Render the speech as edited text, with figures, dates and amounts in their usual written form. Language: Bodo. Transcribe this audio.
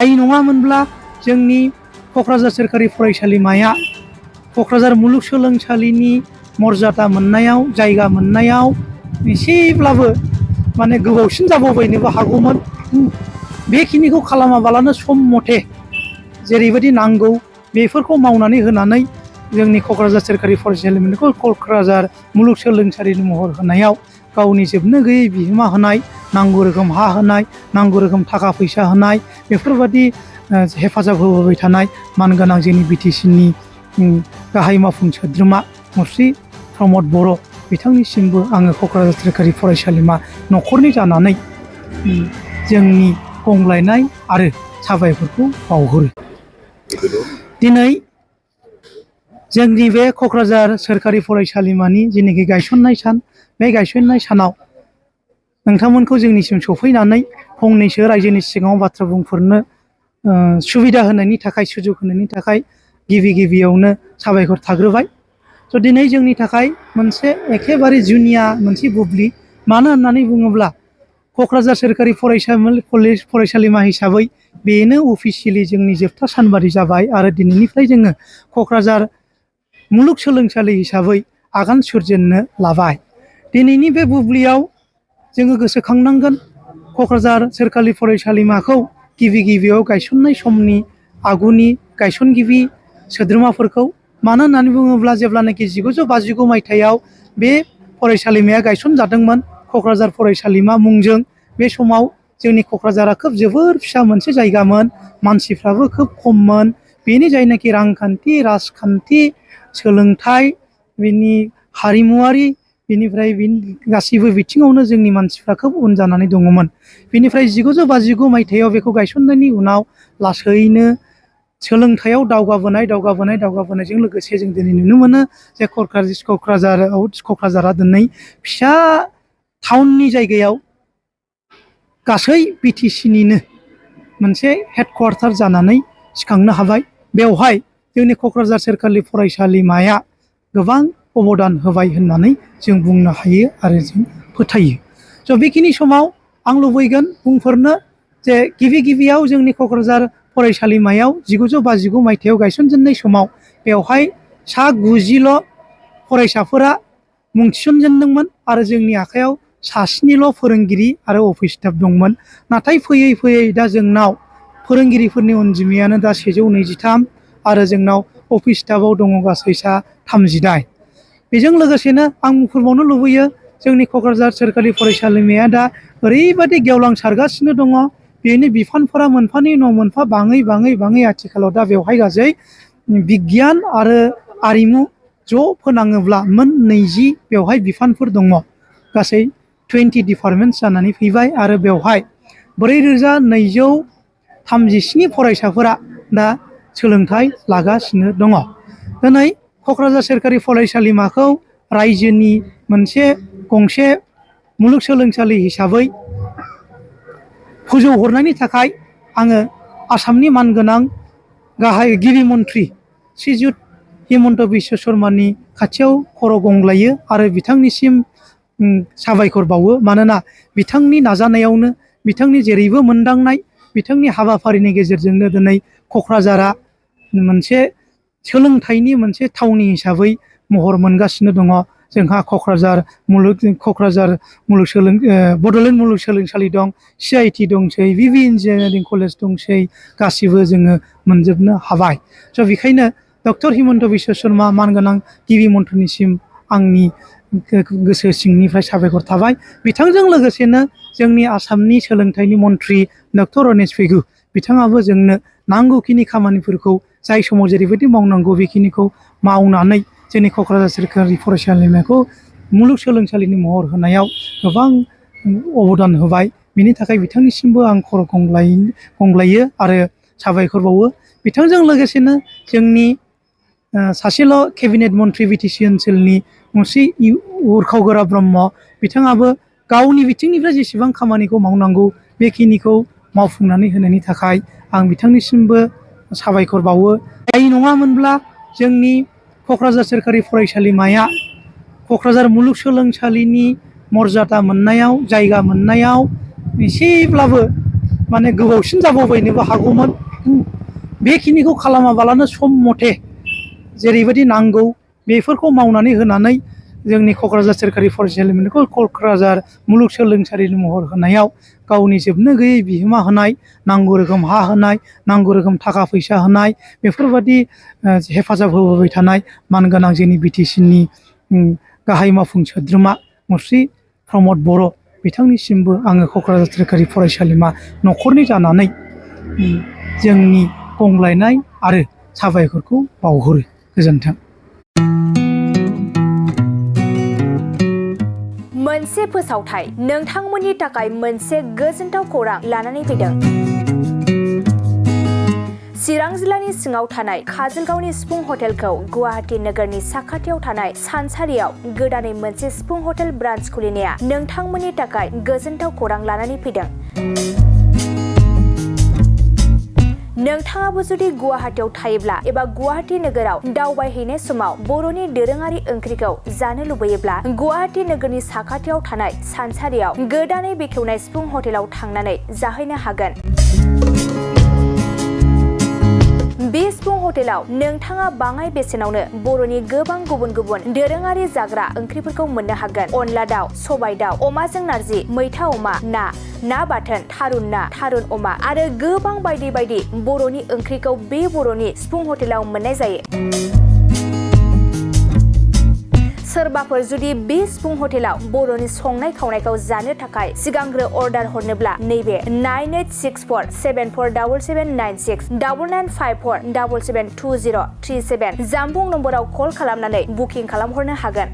जाय नङामोनब्ला जोंनि क'क्राझार सोरखारि फरायसालिमाया क'क्राझार मुलुगसोलोंसालिनि मर्यादा मोननायाव जायगा मोननायाव एसेब्लाबो माने गोबावसिन जाबावबायनोबो हागौमोन। बेखिनिखौ खालामाबालानो सम मथे जेरैबायदि नांगौ बेफोरखौ मावनानै होनानै जोंनि क'क्राझार सोरखारि फरायसालिमाखौ क'क्राझार मुलुगसोलोंसालिनि महर होनायाव गावनि जोबनो गैयै बिहोमा होनाय, नांगौ रोखोम हा होनाय, नांगौ रोखोम थाखा फैसा होनाय, बेफोरबायदि हेफाजाब होबोबाय थानाय मानगोनां जोंनि बिटिसिनि गाहाय मावफुं सोद्रोमा मुस्रि प्रमद बर' बिथांनिसिमबो आङो क'क्राझार सोरखारि फरायसालिमा न'खरनि जानानै जोंनि गंग्लायनाय आरो साबायखरखौ बावहरो। दिनै जोंनि बे क'क्राझार सोरखारि फरायसालिमानि जेनाखि गायसननाय सान, बे गायसननाय सानाव नोंथांमोनखौ जोंनिसिम सफैनानै फंनैसो रायजोनि सिगाङाव बाथ्रा बुंफोरनो सुबिदा होनायनि थाखाय, सुजुग होनायनि थाखाय गिबियावनो साबायखर थाग्रोबाय। स' दिनै जोंनि थाखाय मोनसे एखेबारे जुनिया मोनसे बुब्लि। मानो होननानै बुङोब्ला क'क्राझार सोरखारि फरायसालिमा हिसाबै बेनो अफिसियेलि जोंनि जोबथा सानबारि जाबाय आरो दिनैनिफ्राय जोङो क'क्राझार मुलुगसोलोंसालि हिसाबै आगान सुरजेननो लाबाय। दिनैनि बे बुब्लियाव जोङो गोसोखांनांगोन क'क्राझार सोरखारि फरायसालिमाखौ गिबियाव गायसननाय समनि आगुनि गायसनगिरि सोद्रोमाफोरखौ। मानो होननानै बुङोब्ला जेब्लानाखि 1959 मायथाइयाव बे फरायसालिमाया गायसनजादोंमोन क'क्राझार फरायसालिमा मुंजों, बे समाव जोंनि क'क्राझारा खोब जोबोर फिसा मोनसे जायगामोन, मानसिफ्राबो खोब खममोन। बेनि जायनाखि रांखान्थि, राजखान्थि, सोलोंथाइ, बिनि हारिमुवारि, बेनिफ्राय गासैबो बिथिङावनो जोंनि मानसिफ्रा खोब उन जानानै दङमोन। बेनिफ्राय 1959 मायथाइयाव बेखौ गायसननायनि उनाव लासैनो सोलोंथाइयाव दावगाबोनायजों लोगोसे जों दिनै नुनो मोनो जे क'क्राझारा दिनै फिसा टाउननि जायगायाव गासै बिटिसिनिनो मोनसे हेडक्वार्टार जानानै सिखांनो हाबाय। बेवहाय जोंनि क'क्राझार सोरखारि फरायसालिमाया गोबां अबदान होबाय होननानै जों बुंनो हायो आरो जों फोथायो। स' बेखिनि समाव आं लुबैगोन बुंफोरनो जे गिबियाव जोंनि क'क्राझार फरायसालिमायाव 1959 मायथाइयाव गायसनजेननाय समाव बेवहाय सा 90ल' फरायसाफोरा मुं थिसनजेनदोंमोन आरो जोंनि आखायाव सास्निल' फोरोंगिरि आरो अफिस स्टाफ दंमोन। नाथाय फैयै दा जोंनाव फोरोंगिरिफोरनि अनजिमायानो दा 123 आरो जोंनाव अफिस स्टाफआव दङ गासै सा 38। बेजों लोगोसेनो आं बुंफोरबावनो लुबैयो जोंनि क'क्राझार सोरखारि फरायसालिमाया दा ओरैबायदि गेवलांसारगासिनो दङ, बेनि बिफानफोरा मोनफानि उनाव मोनफा बाङै आथिखालाव दा बेवहाय गासै बिगियान आरो आरिमु ज' फोनाङोब्ला मोन 20 बेवहाय बिफानफोर दङ। गासै 20 डिपार्टमेन्ट जानानै फैबाय आरो बेवहाय 4237 फरायसाफोरा दा सोलोंथाइ लागासिनो दङ। दिनै क'क्राझार सोरखारि फरायसालिमाखौ रायजोनि मोनसे गंसे मुलुगसोलोंसालि हिसाबै फोजौहरनायनि थाखाय आङो आसामनि मानगोनां गाहाय गिबि मन्थ्रि श्रीयुत हिमन्त बिश्व शर्मानि खाथियाव खर' गंग्लायो आरो बिथांनिसिम साबायखर बावो। मानोना बिथांनि नाजानायावनो, बिथांनि जेरैबो मोनदांनाय, बिथांनि हाबाफारिनि गेजेरजोंनो दिनै क'क्राझारा मोनसे सोलोंथाइनि मोनसे थावनि हिसाबै महर मोनगासिनो दङ। जोंहा बड'लेण्ड मुलुगसोलोंसालि दं, CIT दंसै, VV इन्जिनियारिं कलेज दंसै, गासिबो जोङो मोनजोबनो हाबाय। स' बेखायनो डक्टर हिमन्त बिश्व शर्मा मानगोनां गिबि मन्थ्रिनिसिम आंनि गोसो सिंनिफ्राय साबायखर थाबाय। बिथांजों लोगोसेनो जोंनि आसामनि सोलोंथाइनि मन्थ्रि डक्टर रनेश पेगु बिथाङाबो जोंनो नांगौखिनि खामानिफोरखौ जाय समाव जेरैबायदि मावनांगौ बेखिनिखौ मावनानै जोंनि क'क्राझार सोरखारि फरायसालिमाखौ मुलुगसोलोंसालिनि महर होनायाव गोबां अबदान होबाय। बिनि थाखाय बिथांनिसिमबो आं खर' गंग्लायो आरो साबायखर बावो। बिथांजों लोगोसेनो जोंनि सासेल' केबिनेट मन्थ्रि बिटिसि ओनसोलनि मुंश्री उरखाव ब्रह्म बिथाङाबो गावनि बिथिंनिफ्राय जेसेबां खामानिखौ मावनांगौ बेखिनिखौ मावफुंनानै होनायनि थाखाय आं बिथांनिसिमबो साबायखर बावो। जाय नङामोनब्ला जोंनि क'क्राझार सोरखारि फरायसालिमाया क'क्राझार मुलुगसोलोंसालिनि मर्यादा मोननायाव, जायगा मोननायाव एसेब्लाबो माने गोबावसिन जाबावबायनोबो हागौमोन बेखिनिखौ खालामाबालानो सम मथे जेरैबायदि नांगौ बेफोरखौ मावनानै होनानै जोंनि क'क्राझार सोरखारि फरायसालिमाखौ क'क्राझार मुलुगसोलोंसालिनि महर होनायाव गावनि जोबनो गैयै बिहोमा होनाय नांगौ रोखोम हा होनाय नांगौ रोखोम थाखा फैसा होनाय बेफोरबायदि हेफाजाब होबोबाय थानाय मानगोनां जोंनि BTCनि गाहाय मावफुं सोद्रोमा मुस्रि प्रमद बर' बिथांनिसिमबो आङो क'क्राझार सोरखारि फरायसालिमा न'खरनि जानानै जोंनि गंग्लायनाय आरो साबायखरखौ बावहरो गोजोन्थों। मोनसे फोसावथाय नोंथांमोननि थाखाय मोनसे गोजोनथाव खौरां लानानै फैदों। चिरां जिल्लानि सिङाव थानाय काजलगावनि सिफुं हटेलखौ गुवाहाटी नोगोरनि साखाथियाव थानाय सानसारियाव गोदानै मोनसे सिफुं हटेल ब्रान्च खुलिनाया नोंथांमोननि थाखाय गोजोनथाव खौरां लानानै फैदों। नोंथाङाबो जुदि गुवाहाटीयाव थायोब्ला एबा गुवाहाटी नोगोराव दावबायहैनाय समाव बर'नि दोरोङारि ओंख्रिखौ जानो लुबैयोब्ला गुवाहाटी नोगोरनि साखाथियाव थानाय सानसारियाव गोदानै बेखेवनाय सिफुं हटेलाव थांनानै जाहैनो हागोन। बे सिफुं हटेलाव नोंथाङा बाङाय बेसेनावनो बर'नि गोबां गुबुन गुबुन दोरोङारि जाग्रा ओंख्रिफोरखौ मोननो हागोन। अनला दाउ, सबाय दाउ, अमाजों नारजि, मैथा अमा, ना बाथोन, थारुन ना, थारुन अमा आरो गोबां बायदि बायदि बर'नि ओंख्रिखौ बे बर'नि सिफुं हटेलाव मोननाय जायो। सोरबाफोर जुदि बे सिफुं हटेलाव बर'नि संनाय खावनायखौ जानो थाखाय सिगांग्रो अर्डार हरनोब्ला नैबे 9864747796 9954772037 जामबुं नम्बराव कल खालामनानै बुकिं खालामहरनो हागोन।